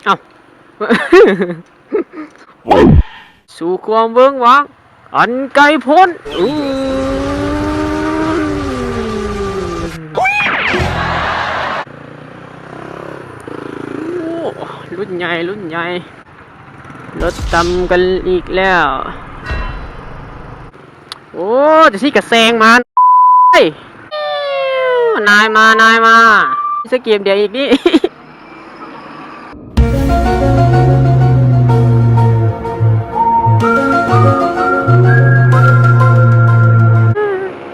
ເອົ້າ ສູ່ຄວາມເວີ້ງວ້າງອັນໄກໂພ້ນ. ໂອ້ ລຸ້ນໃຫຍ່ ລຸ້ນໃຫຍ່ ລົດຕຳກັນອີກແລ້ວ. ໂອ້ ຈັ່ງຊີ້ກະແຊງມາ ເອີຍ ນາຍມາ ນາຍມາ ມີສະເກມດຽວອີກນີ້.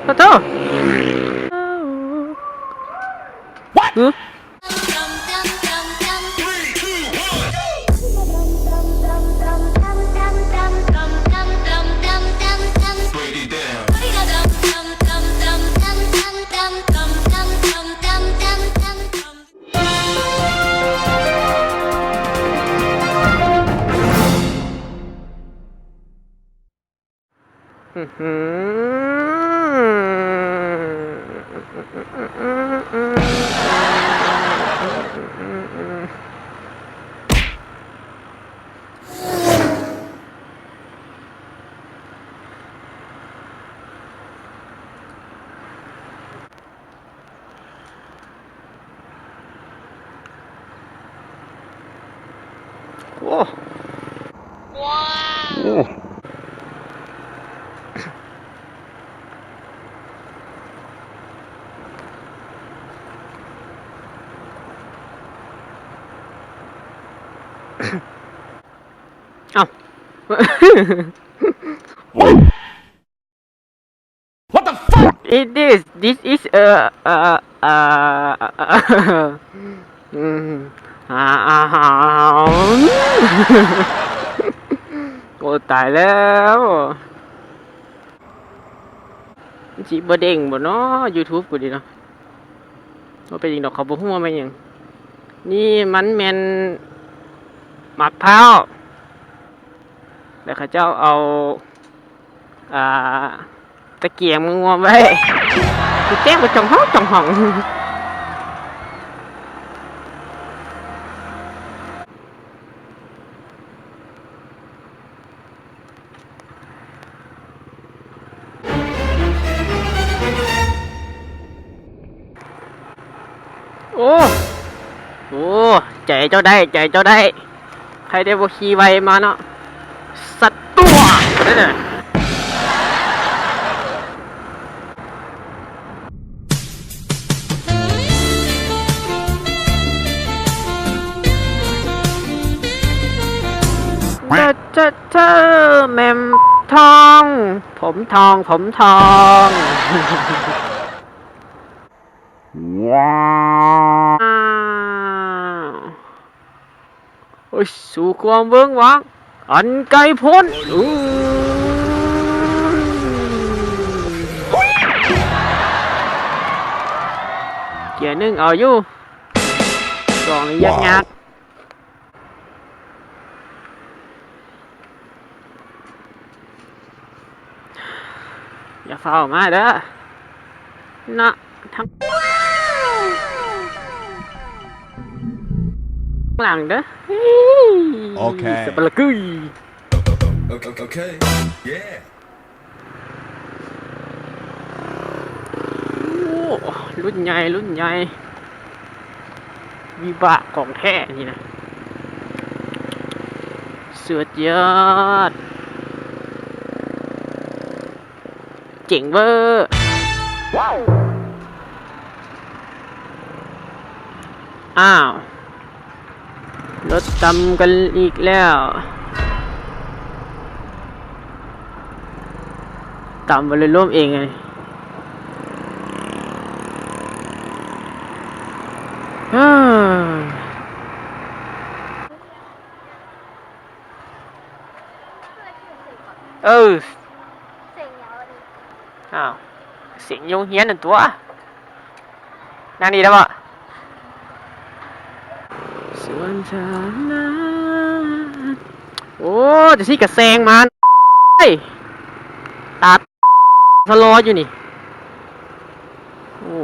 ໂອ້ໂຕ What? ຫື? Break it down. ໂອ້ ວ້າວ ໂອ້ ເອົ້າ What the fuck? It is, this is a, a, a, a, ອືມ ໂອ້ ຕາຍແລ້ວ ມັນຊິບໍ່ເດ້ງບໍ່ເນາະ YouTube ກູນີ້ເນາະ? ບໍ່ເປັນຫຍັງດອກ ເຂົາບໍ່ຮູ້ວ່າແມ່ນຫຍັງ. ນີ້ມັນແມ່ນໝາກພ້າວ ແລ້ວເຂົາເຈົ້າເອົາ ອ່າ ຕະກຽງມາງວມໄວ້ ຊິແຈ້ງໄປຈ່ອງຫ້ອງ ຈ່ອງຫ້ອງ. ໂອ້ ໂອ້ ໃຈເຈົ້າໄດ້ ໃຈເຈົ້າໄດ້ ໃຜໄດ້ບໍ່ຂີ່ໄວມາເນາະ ສັດຕົວະ ເທີ ເທີ ແມ່ມທອງ ຜົມທອງ ຜົມທອງ. ວ້າວ ໂອ້ຍ ສູ່ຄວາມເວີ້ງວ້າງອັນໄກໂພ້ນ. ເກຍໜຶ່ງເອົາຢູ່ ສອງນີ້ຍາກໆ. ຢ່າຟ້າວມາເດີເນາະ ທາງຫຼັງເດີ. ໂອເຄ ສະປະລະກຸຍ. ໂອເຄ ໂອເຄ ເຢ. ໂອ້ ລຸ້ນໃຫຍ່ ລຸ້ນໃຫຍ່ ວິບາກຂອງແທ້ນີ້ນະ ສຸດຍອດ ເຈັງເວີ້. ອ້າວ ລົດຕຳກັນອີກແລ້ວ ຕຳໄປເລີຍ ລົ້ມເອງເລີຍ. ເອີ ອ້າວ ສຽງຢູ່ໂຮງຮຽນນັ້ນຕົວະ. ນັ່ງນີ້ໄດ້ບໍ່? ສວນສາທາລະນະ. ໂອ້ ຈັ່ງຊີ້ກະແຊງມາ ເອີຍ ຕາສະລໍຢູ່ນີ້. ໂອ້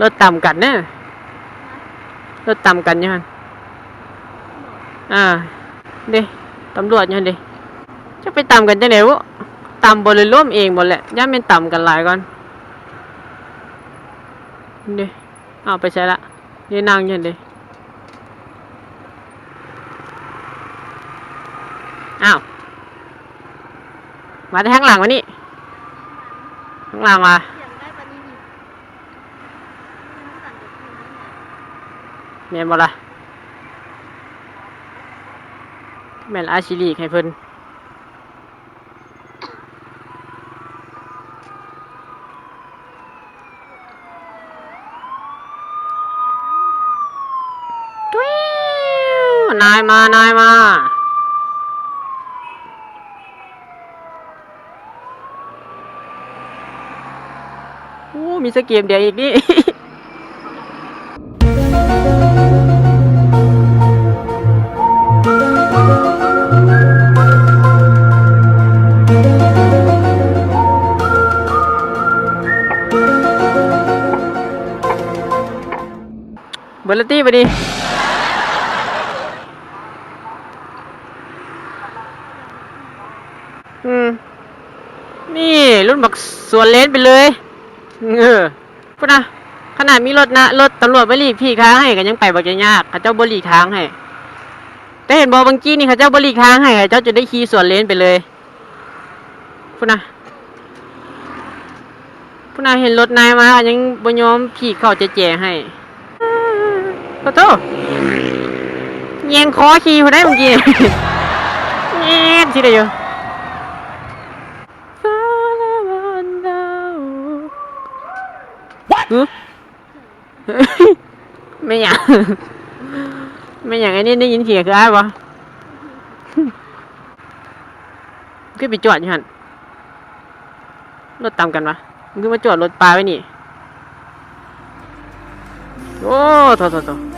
ລົດຕຳກັນເນາະ. ລົດຕຳກັນຢູ່ຫັ້ນ ອ່າ ເດ້ ຕຳຫຼວດຢູ່ຫັ້ນເດ້ ຈັກໄປຕຳກັນຈັ່ງໃດບຸ ຕຳບໍ່ ຫຼືລົ້ມເອງບໍ່ແຫຼະ ຢ້ານແມ່ນຕຳກັນຫຼາຍກ່ອນ ເດ້ ເອົາໄປໃສລະ ເດ້ ນັ່ງຢູ່ຫັ້ນເດ້ ອ້າວ ມາແຕ່ທາງຫຼັງວະນີ້ ທາງຫຼັງວະ ແມ່ນບໍ່ລະ ແມ່ນອາຊິລີກໃຫ້ເພິ່ນ ນາຍມາ ນາຍມາ. ໂອ້ ມີສະເກມດຽວອີກນີ້ ເບິດລະຕິບາດນີ້ ອືມ ນີ້ ລົດບັກສວນເລນໄປເລີຍ ເອີ ພຸ້ນນະ ຂະໜາດມີລົດນະ ລົດຕຳຫຼວດມາຫຼີກ ຜີກທາງໃຫ້ກໍຍັງໄປບັກຍາກ ເຂົາເຈົ້າບໍ່ຫຼີກທາງໃຫ້ ແຕ່ເຫັນບໍ່ ບາງກີ້ນີ້ເຂົາເຈົ້າບໍ່ຫຼີກທາງໃຫ້ ເຂົາເຈົ້າຈົນໄດ້ຂີ່ສວນເລນໄປເລີຍ ພຸ້ນນະ ພຸ້ນນະ ເຫັນລົດນາຍມາກໍຍັງບໍ່ຍອມຜີກເຂົ້າແຈໆໃຫ້ ໂອ້ໂທ້ ແຍງຄໍຂີ່ພຸ້ນໃດ໋ເມື່ອກີ້ ແຍດຊິໄດ້ຢູ່ What? ຫຶ? ແມ່ນຫຍັງ? ແມ່ນຫຍັງ? ອັນນີ້ໄດ້ຍິນສຽງຄືອ້າຍບໍ່? ຄືໄປຈອດຢູ່ຫັ້ນ? ລົດຕຳກັນວະ? ມັນຄືມາຈອດລົດປາໄວ້ນີ້? ໂອ້ ໂທ້ໆໆ.